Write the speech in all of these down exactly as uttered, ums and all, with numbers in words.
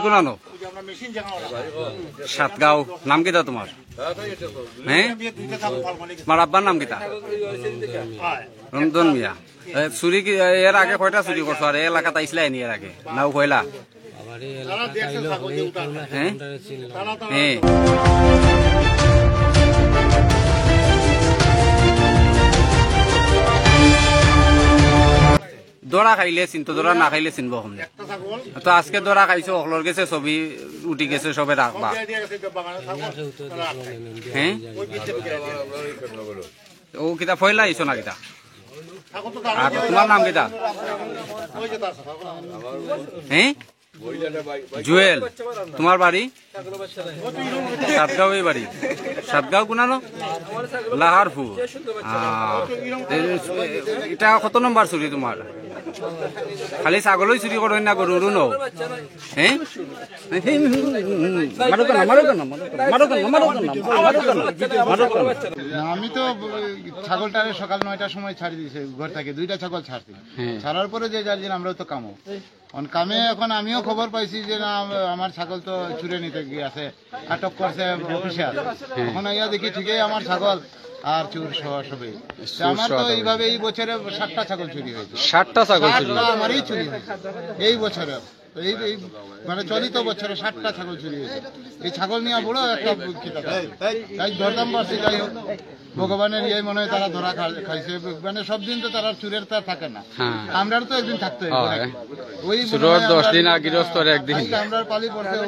কোনানো? সাতগাঁও। নাম কিতা তুমার? হ্যাঁ? তুমার আব্বার নাম কিতা? রমজান মিয়া। এ, চুরি কি, এর আগে কয়টা চুরি করছো? আর এই এলাকাত আইছলায়নি এর আগে? নাও কইলা? হ্যাঁ? হ্যাঁ। ধরা খাইলে চিনতো, ধরা না খাইলে চিনবো কেমনে? তো আজকে ধরা খাইছো, অকলর গেছে ছবি উঠি গেছে, সবে রাখবা। হ্যাঁ? ও কিতা পয়লা আইছো না কিতা? আর তুমার নাম কিতা? হ্যাঁ? জুয়েল। তুমার বাড়ি? সাতগাঁওই বাড়ি। সাতগাঁও কুনানো? লাহারপুর। আহ, এ-, এ-, ইটা কত নম্বর চুরি তুমার? খালি ছাগলই চুরি করো না, গরু উরু নেও? হ্যাঁ? মারো কেন, মারো কেন, মারো কেন, মারো কেন, মারো কেন, মারো কেন, মারো কেন? না, আমি তো, আহ, ছাগলটারে সকাল নয়টার সময় ছাড়ি দিছি ঘর থাকি, দুইটা ছাগল ছাড়ছি। হ্যাঁ। ছাড়ার পরে যে যার দিন আমরাও তো কামো। অন কামে এখন আমিও খবর পাইছি যে না, আম-, আমার ছাগল তো চুরে নিতে গিয়া আছে, আটক করছে অফিসার। হ্যাঁ। এখন আইয়া দেখি ঠিকই আমার ছাগল আর চুর সহ সবই। তে চুর আমার সহ তো সবই। এইভাবে এই বছরে সাতটা ছাগল চুরি হয়েছে। সাতটা ছাগল চুরি সাতটা হয়েছে? আমারই চুরি হয়েছে এই বছরে। তো এই, এই মানে চলিত বছরে সাতটা ছাগল চুরি হয়েছে। এই ছাগল নিয়ে বড় একটা খিতা থাকে। তাই দরদাম বাড়ছে, যাই হোক, ভগবানের ইয়ে মনে হয় তারা ধরা খা-, খাইছে। মানে সব দিন তো তারা চুরের তার থাকে না। হ্যাঁ। আমরার তো একদিন থাকতে হয়, হয়। নাকি? ওই মনে চুরর হয় দশ দিন আমরার, আর গৃহস্থর একদিন। আজকে আমরার পালি পড়ছে, ও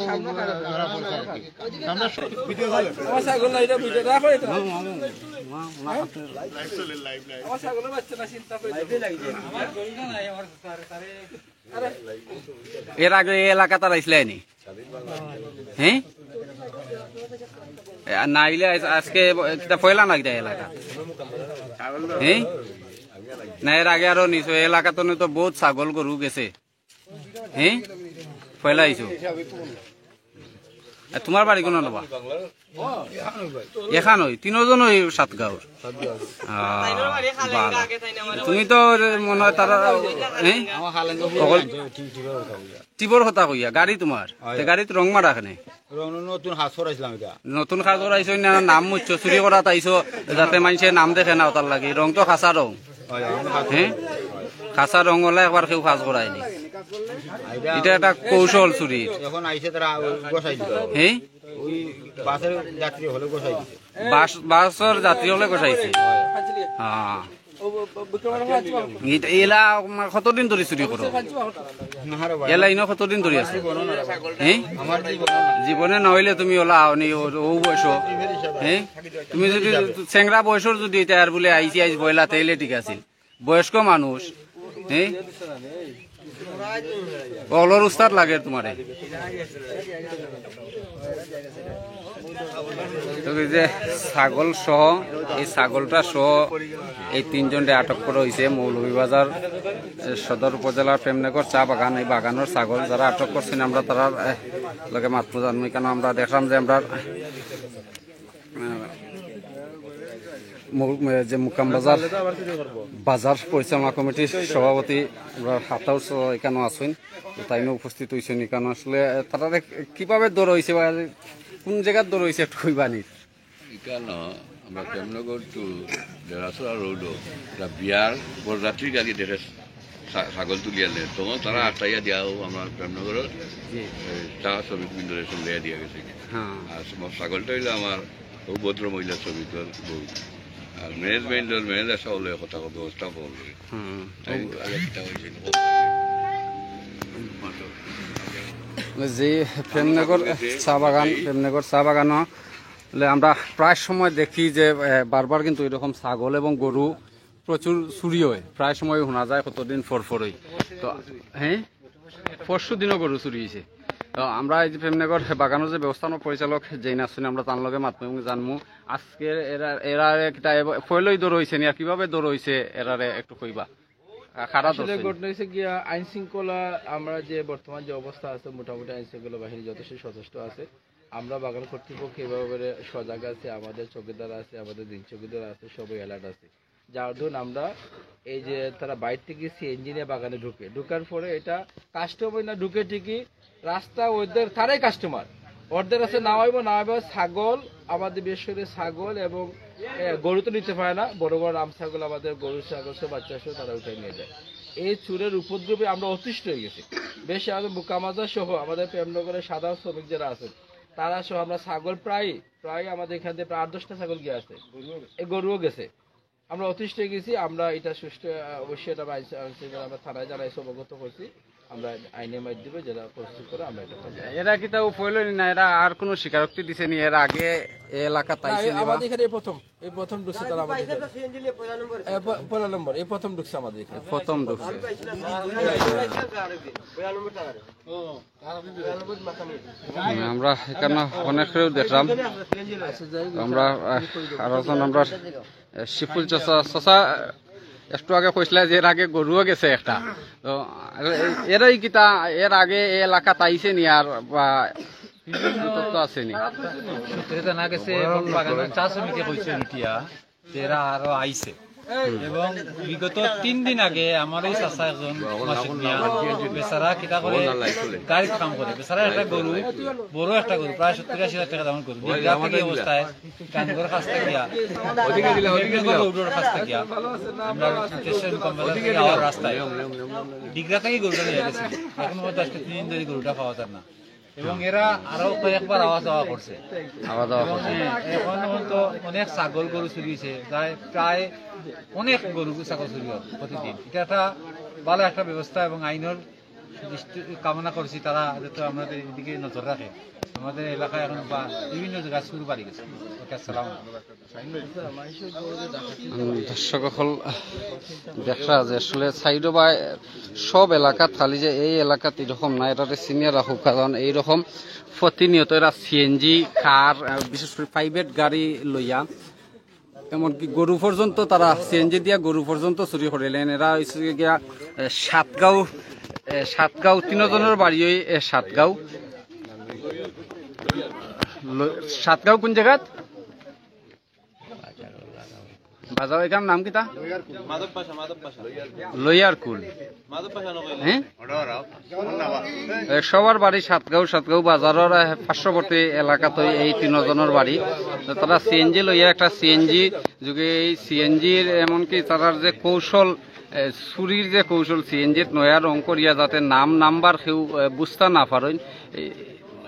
ধরা পড়ছে আর কি। আমরা স- আমার ছাগল না, এটা ভিডিও রাখো এটা। আমার ছাগলের বাচ্চা না, চিন্তা করে। এর আগে এই এলাকাত আর আইছলায়নি? হ্যাঁ? এ, না আইলে আজ-, আজকে ব-, কিতা পয়লা না কিতা এলাকা? হ্যাঁ? না, এর আগে আরো নিছো, এই এলাকাত তো বহুত ছাগল গরু গেছে। হ্যাঁ? পয়লা আইছো। আর তুমার বাড়ি কুনানো বা? এখানোই, তিনোজনই সাতগাঁওর। আহ, ভালা। তুমি তো মনে হয় তারা, হ্যাঁ? অকল টিপর কথা কইয়া, গাড়ি তুমার। তে গাড়িত রং মারা কেনে? রং নতুন কাজ করাইছলাম এটা। নতুন কাজ করাইছো না, নাম মুছছো, চুরি করাত আইছো, যাতে মানষে নাম দেখে না, ওটার লাগি। রং তো খাসা রং। হয়, আমার হাত হ্যাঁ? খাসা রং অইলে একবার কেউ কাজ করায়নি। এটা এটা একটা কৌশল চুরির। এখন আইছে তারা ওই বসাই দিল। হ্যাঁ? ওই বাসের যাত্রী হলে বসাই দিছে। বাস, বাসর যাত্রী হলে বসাইছে। হ্যাঁ। ইটা, এলা কতদিন ধরি চুরি করো? না রে ভাই। এলা ইনো কতদিন ধরি আছে? হ্যাঁ? আমার জীবনে না। জীবনে না অইলে তুমি ওলা অনি ও, ও বয়স। হ্যাঁ? তুমি যদি চেংরা বয়সর যদি ইটা আর বুলে আইছি আইজ বইলা, তাইলে ঠিক আছিল। বয়স্ক মানুষ, হ্যাঁ? অকলর উস্তাদ লাগে তুমারে। তো এই যে ছাগল সহ, এই ছাগলটা সহ এই তিনজনরে আটক করা হইছে মৌলভীবাজার, এ, সদর উপজেলার প্রেমনগর চা বাগান। এই বাগানর ছাগল যারা আটক করছইন, আমরা তারার, এ, লগে মাতমু জানমু। কেন আমরা দেখলাম যে আমরা আহ, মু-, এ, যে মুকাম বাজার, বাজার পরিচালনা কমিটির সভাপতি আমরা হাতাউস এখানো আছইন, তো তাইনও উপস্থিত হইছইন এখানো। আসলে, এ, তারারে কিভাবে ধরা হইছে বা কোন জায়গাত ধরা হইছে একটু কইবা নি? এখানো আমরা প্রেমনগর to ডেরাছড়া রোডও একটা বিয়ার বরযাত্রীর গাড়ি দেখে ছা-, ছাগল তুলিয়া নেয়, তখন তারা আটকাইয়া দিয়া ও আমরা প্রেমনগরর, জি। এ, চা শ্রমিক বৃন্দরে সঙ্গে দিয়া গেছে। হ্যাঁ। আর আমার ছাগলটা হইলো আমার ও ভদ্র মহিলা শ্রমিকর বউ। আর ম্যানেজমেন্টর ম্যানেজার সাহেব হলে কথা কথা ব্যবস্থা বলবে। হ্যাঁ। তাই আগে কিতা হয়েছিল? যে প্রেমনগর চা বাগান, প্রেমনগর চা বাগানও আমরা প্রায় সময় দেখি যে, এ, বারবার কিন্তু এরকম ছাগল এবং গরু প্রচুর চুরি হয়, প্রায় সময় শোনা যায় কতদিন পর পরই। তো, হ্যাঁ, পরশু দিনও গরু চুরি হয়েছে। তো আমরা এই যে প্রেমনগর বাগানর যে ব্যবস্থাপনা পরিচালক যেইন আছইন, আমরা তার লগে মাতমু এবং জানমু আজকে এরা, এরা কিতা এব-, পয়লাই ধরা হইছে নি, আর কিভাবে ধরা হইছে এরারে একটু কইবা। আ, খারাপ আসলে ধরছে। ঘটনা হয়েছে গিয়া আইন শৃঙ্খলা, আমরা যে বর্তমান যে অবস্থা আছে মোটামুটি আইন শৃঙ্খলা বাহিনী যথেষ্ট সচেষ্ট আছে। আমরা বাগান কর্তৃপক্ষ এভাবে সজাগ আছে, আমাদের চৌকিদার আছে, আমাদের দিন চৌকিদার আছে, সবাই অ্যালার্ট আছে। যার দরুন আমরা এই যে তারা বাইর থাকি সিএনজি নিয়া বাগানে ঢুকে, ঢুকার পরে এটা কাস্টমার না ঢুকে ঠিকই, রাস্তা ওদের তারাই কাস্টমার, অর্ধেক আছে নামাইবো নামাইবো। ছাগল, আমাদের বিশেষ করে ছাগল এবং এ, গরু তো নিতে পারে না, বড় বড় রাম ছাগল, আমাদের গরু ছাগল সব বাচ্চা সহ তারা উঠাই নিয়ে যায়। এই চুরের উপদ্রবে আমরা অতিষ্ঠ হয়ে গেছি। বেশ, আমাদের মুকামাজা সহ আমাদের প্রেমনগরের সাধারণ শ্রমিক যারা আছেন, তারা সহ আমরা ছাগল প্রায় প্রায় আমাদের এখান থেকে প্রায় আট দশটা ছাগল গিয়ে আছে, এই গরুও গেছে। আমরা অতিষ্ঠ হয়ে গেছি, আমরা এটা সুষ্ঠু, আহ, অবশ্যই এটা আইন, আইন শৃঙ্খলা আমরা থানায় জানাইছি, অবগত করছি। আমরা আইনের মাধ্যমে যেটা প্রস্তুত করে আমরা এটা করবো। এরা কিতা পয়লা নি না, এরা আর কোনো স্বীকারোক্তি দিছে নি? এর আগে এই এলাকাত না, আইছে এই নি বা? আমাদের এখানে এই প্রথম, এই প্রথম ঢুকছে তারা আমাদের এখানে। এ, প-, পয়লা নম্বর, এই প্রথম ঢুকছে আমাদের এখানে। প্রথম ঢুকছে। আমরা এখানে অনেকরেও দেখলাম। আচ্ছা, যাই হোক, আমরা, আহ, আরো জন আমরা, আহ, শিফুল চাচা, চাচা, আহ, একটু আগে কইছিলা যে এর আগে গরুও গেছে একটা। তো, আহ, এরাই কিতা এর আগে এই এলাকাত আইছে নি আর বা তথ্য আছে নি? সূত্রে জানা গেছে এবং বাগান চা শ্রমিকে কইছে উঠিয়া যে এরা আরো আইছে। এবং বিগত তিন দিন আগে আমার এই চাচা একজন মাসুদ মিয়া, বেচারা কিতা করে, গাড়ির কাম করে, বেচারা একটা গরু, বড় একটা গরু, প্রায় সত্তর আশি হাজার টাকা দামের গরু, নিদ্রা থাকি অবস্থায় গাঙ্গর কাছ থাকিয়া, রোডের কাছ থাকিয়া, আমরা স্টেশন কমপ্লেক্স থেকে আওয়ার রাস্তায় ডিগরা থেকে গরুটা নিয়ে গেছি। এখন পর্যন্ত আজকে তিন দিন ধরে গরুটা পাওয়া যার না। এবং এরা আরো কয়েকবার আওয়া যাওয়া করছে। আওয়া যাওয়া এবং, করছে। হ্যাঁ, এখন তো অনেক ছাগল গরু চুরি হয়েছে, প্রায়, প্রায় অনেক গরু ছাগল চুরি হয় প্রতিদিন। এটা একটা ভালো একটা ব্যবস্থা এবং আইনের দৃষ্টি কামনা করছি তারা যাতে আমাদের এদিকে নজর রাখে। আমাদের এলাকায় এখন বা বিভিন্ন জায়গায় চুর বাড়ি গেছে। ওকে, আসসালাম। উম, দর্শক অকল দেখরা যে আসলে সাইডো বা সব এলাকাত খালি যে এই এলাকাত এরকম না, এটারে সিনিয়র রাখুক, কারণ এইরকম প্রতিনিয়ত এরা সিএনজি কার, আহ, বিশেষ করে প্রাইভেট গাড়ি লইয়া এমনকি গরু পর্যন্ত তারা সিএনজি দিয়া গরু পর্যন্ত চুরি করিলেন। এরা হইছে গিয়া, এ, সাতগাঁও, এ, সাতগাঁও তিনজনের বাড়ি ওই, এ, সাতগাঁও। ল-, সাতগাঁও কোন জায়গাত? বাজার, এখান নাম কিতা? মাধব পাশা, মাধব পাশা। লইয়ার কুল। মাধব পাশা নকল। হ্যাঁ? এ, সবার বাড়ি সাতগাঁও, সাতগাঁও বাজারের, এ, পার্শ্ববর্তী এলাকাত এই তিনজনের বাড়ি। তো তারা সিএনজি লইয়া একটা সিএনজি যুগে এই সিএনজির এমনকি তারার যে কৌশল, এ, চুরির যে কৌশল, সিএনজিত নয়া রং করিয়া যাতে নাম নাম্বার কেউ, এ, বুঝতা না পারইন, এ,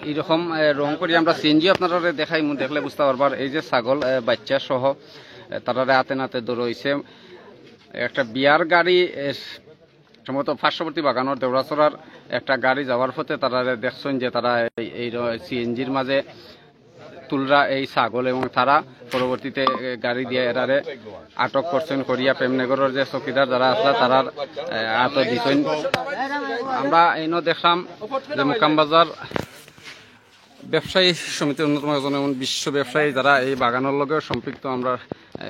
এইরকম, এ, রং করিয়া আমরা সিএনজি আপনারারে দেখাইমু, দেখলে বুঝতা পারবা। এই যে ছাগল, এ, বাচ্চা সহ, এ, তারারে হাতে নাতে ধরা হইছে। একটা বিয়ার গাড়ি, এ, সম্ভবত পার্শ্ববর্তী বাগানের দেওড়াছড়ার একটা গাড়ি যাওয়ার পথে তারা দেখছেন যে তারা এই, এই র-, সিএনজির মাঝে তুলরা এই ছাগল এবং তারা পরবর্তীতে, এ, গাড়ি দিয়া এরারে আটক করছেন করিয়া প্রেমনগরের যে চৌকিদার যারা আসলা তারার, এ, আটক দিছেন। আমরা এইনো দেখলাম যে মুকামবাজার ব্যবসায়ী সমিতির অন্যতম একজন এবং বিশ্ব ব্যবসায়ী যারা এই বাগানের লগে সম্পৃক্ত আমরা, এ,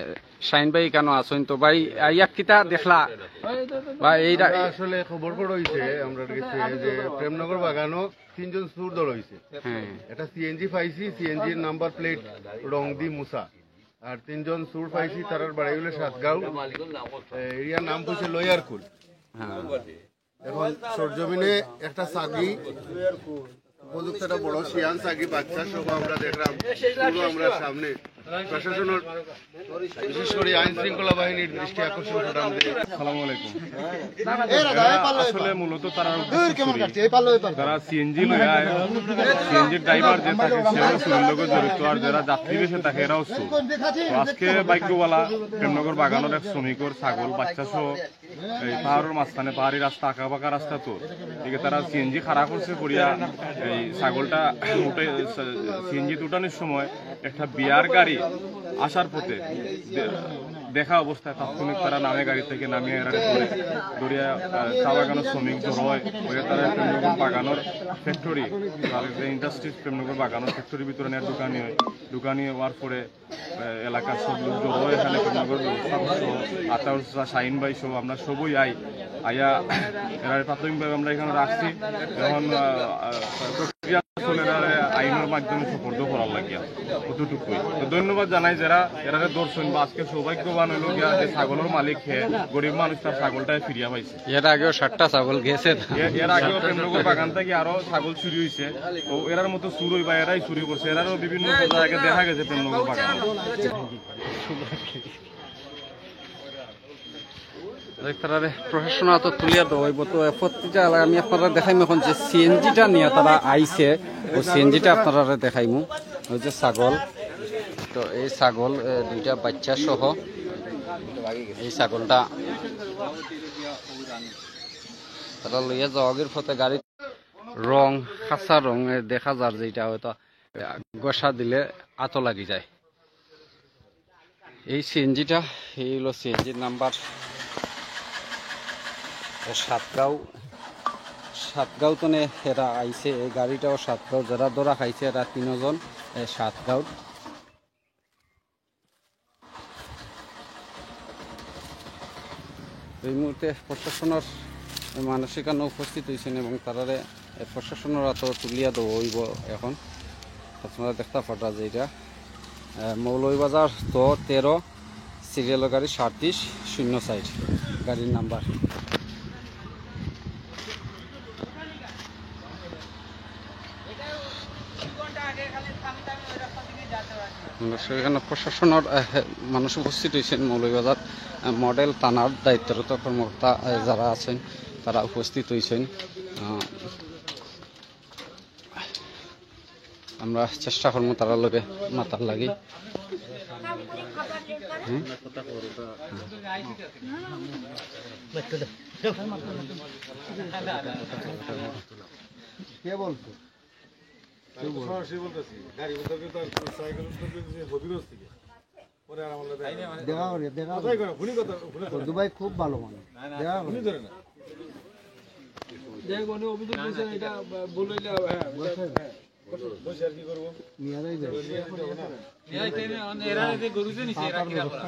শাহিন ভাই কেন আছেন? তো ভাই, আইয়া কিতা দেখলা? বা এইটা আমরা আসলে খবর পাওয়া হইছে, আমরা গেছি যে প্রেমনগর বাগানো তিনজন চুর ধরা হইছে। হ্যাঁ। এটা সিএনজি পাইছি, সিএনজির নাম্বার প্লেট রংদি মুসা। আর তিনজন চুর পাইছি, তারার বাড়ি হইলো সাতগাঁও। এ, এরিয়ার নাম হইছে লয়ারকুল। হ্যাঁ। এখন সরজমিনে একটা ছাগি, উপযুক্ত একটা বড় শিয়ান ছাগি বাচ্চা সহ আমরা দেখলাম, পুরো আমরা সামনে প্রশাসনের, বিশেষ করে আইন শৃঙ্খলা বাহিনীর দৃষ্টি আকর্ষণ করলাম যে আসসালামু আলাইকুম। আসলে মূলত তারা তারা সিএনজি লইয়া, সিএনজির ড্রাইভার যে থাকে, সেও চুরির লগে জড়িত, আর যারা যাত্রী বেশে থাকে, এরাও চুর। তো আজকে ভাগ্যবালা প্রেমনগর বাগানের এক শ্রমিকর ছাগল বাচ্চা সহ এই পাহাড়ের মাঝখানে, পাহাড়ি রাস্তা, আঁকা বাঁকা রাস্তা তো, এদিকে তারা সিএনজি খাড়া করছে করিয়া এই ছাগলটা উঠে, সিএনজি উঠানোর সময় একটা বিয়ার গাড়ি আসার পথে দে-, দেখা অবস্থায় তাৎক্ষণিক তারা নামে গাড়ি থেকে নামিয়ে এরা ধরে, ধরিয়া, আহ, চা বাগানের শ্রমিক জড়ো হয়, ওই তারা প্রেমনগর বাগানের ফ্যাক্টরি, তাদের যে ইন্ডাস্ট্রি প্রেমনগর বাগানের ফ্যাক্টরির ভিতরে নিয়ে ঢুকানি হয়। ঢুকানি হওয়ার পরে এলাকার সব লোক জড়ো হয় এখানে, প্রেমনগর ব্যবস্থাপক সহ, আতাউর চাচা, শাহিন ভাই সহ আমরা সবই আই। আইয়া এরা প্রাথমিকভাবে আমরা এখানে রাখছি। এখন, আহ, আহ, প্রক্রিয়া চলে, এরা আইনর মাধ্যমে সুপর্দ করার লাগিয়া। অতটুকুই। তো ধন্যবাদ জানাই যারা এরারে ধরছইন বা আজকে সৌভাগ্যবান অইলো গিয়া যে ছাগলর মালিক হে, গরিব মানুষ তার ছাগলটায় ফিরিয়া পাইছে। এর আগেও সাতটা ছাগল গেছে। এ-, এর আগেও প্রেমনগর বাগান থাকি আরো ছাগল চুরি অইছে। তো এরার মতো চুর অইবা, এরাই চুরি করছে। এরারও বিভিন্ন জায়গায় দেখা গেছে প্রেমনগর বাগান। দেখ, তারারে প্রশাসন আতো তুলিয়া দেওয়া অইবো। তো এ প্রতিটা এলাকা আমি আপনারারে দেখাইমু এখন যে সিএনজিটা নিয়া তারা আইছে, ও সিএনজিটা আপনারারে দেখাইমু। ওই যে ছাগল, তো এই ছাগল, এ, দুইটা বাচ্চা সহ এই ছাগলটা তারা লইয়া যাওয়াগির পথে গাড়ি রং, খাসা রং, এ, দেখা যার যেটা হয়তো, এ, ঘষা দিলে আতো লাগি যায়। এই সিএনজিটা, এই হলো সিএনজির নাম্বার। এ, সাতগাঁও, সাতগাঁও তনে এরা আইছে। এই গাড়িটাও সাতগাঁও, যারা ধরা খাইছে এরা তিনজন, এ, সাতগাঁওর। এই মুহূর্তে প্রশাসনর মানুষ এখানে উপস্থিত হইছেন এবং তারারে প্রশাসনর আতো তুলিয়া দেওয়া অইবো এখন। আপনারা দেখতা পাররা যে এটা, আহ, মৌলভীবাজার ত তেরো, সিরিয়াল গাড়ি সাতত্রিশ শূন্য চার, গাড়ির নাম্বার। আমরা সেখানে প্রশাসনর, আহ, মানুষ উপস্থিত হইছেন, মৌলভীবাজার, আহ, মডেল থানার দায়িত্বরত কর্মকর্তা, আহ, যারা আছেন, তারা উপস্থিত হইছেন। আহ, আমরা চেষ্টা করমু তারার লগে মাতার লাগি। হুম? কে বলছে? আমি তো সরাসরি বলতেছি, গাড়ি বলতে কিন্তু আর সাইকেল বলতে কিন্তু হবিগঞ্জ থেকে। পরে আর আমার লগে দেখা করে, দেখা করে। ফোনে কথা, ফোনে কথা। দুবাই খুব ভালো মানুষ। দেখা করে। ফোনে ধরে না। দেখ, উনি অভিযোগ দিয়েছেন, এটা ভুল হইলে, হ্যাঁ, বসে আর কি করবো? নিয়ে যাই যাবে। নিয়ে যাইতে হবে না। এরা যে গরু যে নিছে, এরা কিনা করা?